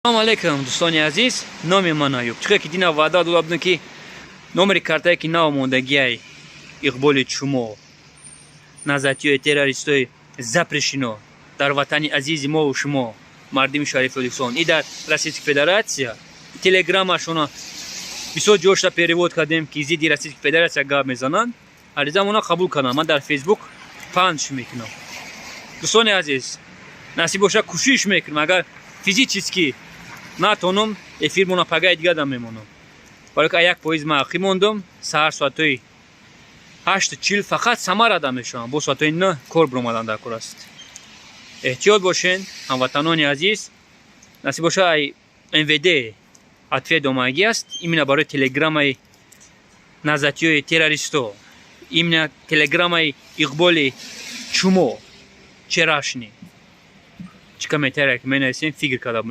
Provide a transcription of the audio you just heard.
Салому алейкум, дӯстони азиз. Номи ман Аюб. Чӣ ки дина ваъда дода будем, ки номери картае, ки нав мондагиай Иқболи Чумо, назатиёи террористои запрещено дар ватани азизи мову шумо, мардими шарифи Тоҷикистон и дар Российской Федерация, телеграммашона бисёр ҷошта перевод кардем, ки зидди Российской Федерация гап мезананд, аризамона қабул кардам. Ман дар Фейсбук панч мекунам. Дӯстони азиз, насиб боша, кӯшиш мекунам. Агар физически натонам, эфирмона пагаи дига дам мемонам, барои ки як поезд ма ақӣ мондам. Саҳар соатҳои 8:40 фақат Самарада мешавам, бо соатҳои 9 кор биромадан дар кор аст. Эҳтиёт бошен, ҳамватанони азиз. Насиб боша, ай МВД ответ омагӣ аст именно барои телеграммаи назатиёи террористо, именно телеграммаи Иқболи Чумо вчерашний. Чӣ комментария ки менависем, фикр карда бунед.